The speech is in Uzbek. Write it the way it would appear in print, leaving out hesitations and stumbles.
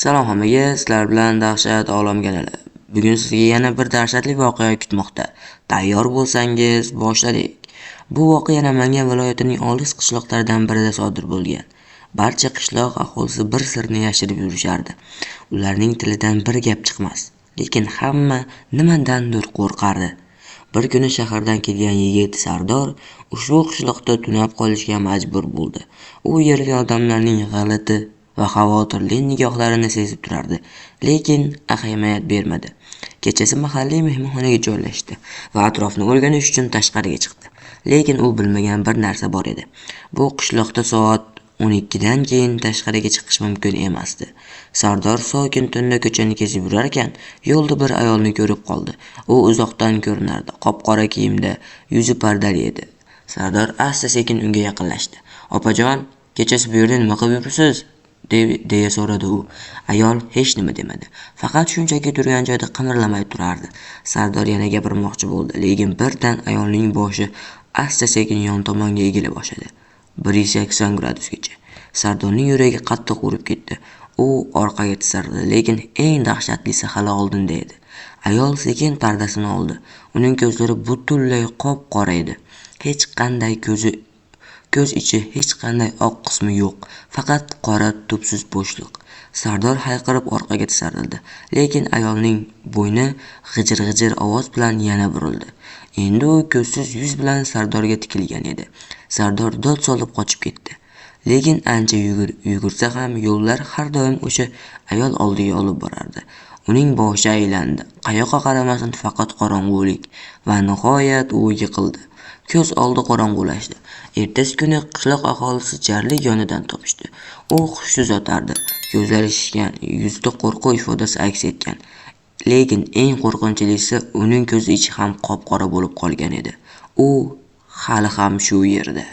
Salom hammaga, sizlar bilan Dahshat olam kanali. Bugun sizga yana bir dahshatli voqea kutmoqda. Tayyor bo'lsangiz, boshladik. Bu voqea Namangan viloyatining olis qishloqlaridan birida sodir bo'lgan. Barcha qishloq aholisi bir sirni yashirib yurishardi. Ularning tilidan bir gap chiqmas, lekin hamma nimadandir qo'rqardi. Bir kuni shahardan kelgan yigit Sardor ushbu qishloqda tunab qolishga majbur bo'ldi. U yerli odamlarning g'alati va xavotirli nigohlarini sezib turardi, lekin ahamiyat bermadi. Kechasi mahalliy mehmonxonaga joylashdi va atrofni o'rganish uchun tashqariga chiqdi. Lekin u bilmagan bir narsa bor edi. Bu qishloqda soat 12 dan keyin tashqariga chiqish mumkin emasdi. Sardor sokin tunda ko'chani kesib yurarkan, yo'lda bir ayolni ko'rib qoldi. U uzoqdan ko'rinardi. Qop-qora kiyimda, yuzi pardali edi. Sardor asta-sekin unga yaqinlashdi. "Opajon, kechasi bu yerda nima qilib yuribsiz?" deya so'radi u. Ayol hech nima demadi. Faqat shunchaki turgan joyida qimirlamay turardi. Sardor yana gapirmoqchi bo'ldi, lekin birdan ayolning boshi asta-sekin yon tomonga egila boshladi. 180 gradusgacha. Sardorning yuragi qattiq urib ketdi. U orqaga tisardi, lekin eng dahshatlisi hali oldinda edi. Ayol sekin pardasini oldi. Uning ko'zlari butunlay qop-qora edi. Hech qanday ko'z ichi, hech qanday oq qismi yo'q, faqat qora tubsiz bo'shliq. Sardor hayqirib orqaga tisarildi, lekin ayolning bo'yni g'ijir-g'ijir ovoz bilan yana burildi. Endi u ko'zsiz yuz bilan Sardorga tikilgan edi. Sardor dod solib qochib ketdi. Lekin ancha yugursa ham yo'llar har doim o'sha ayol oldiga olib borardi. Uning boshi aylandi. Qayoqqa qaramasin faqat qorong'ulik va nihoyat u yiqildi. Ko'z oldi qorong'ulashdi. Ertasi kuni qishloq aholisi jarlik yonidan topishdi. U hushsiz yotardi. Ko'zlari shishgan, yuzida qo'rquv ifodasi aks etgan. Lekin eng qo'rqinchlisi uning ko'zi ichi ham qop-qora bo'lib qolgan edi. U hali ham shu yerda.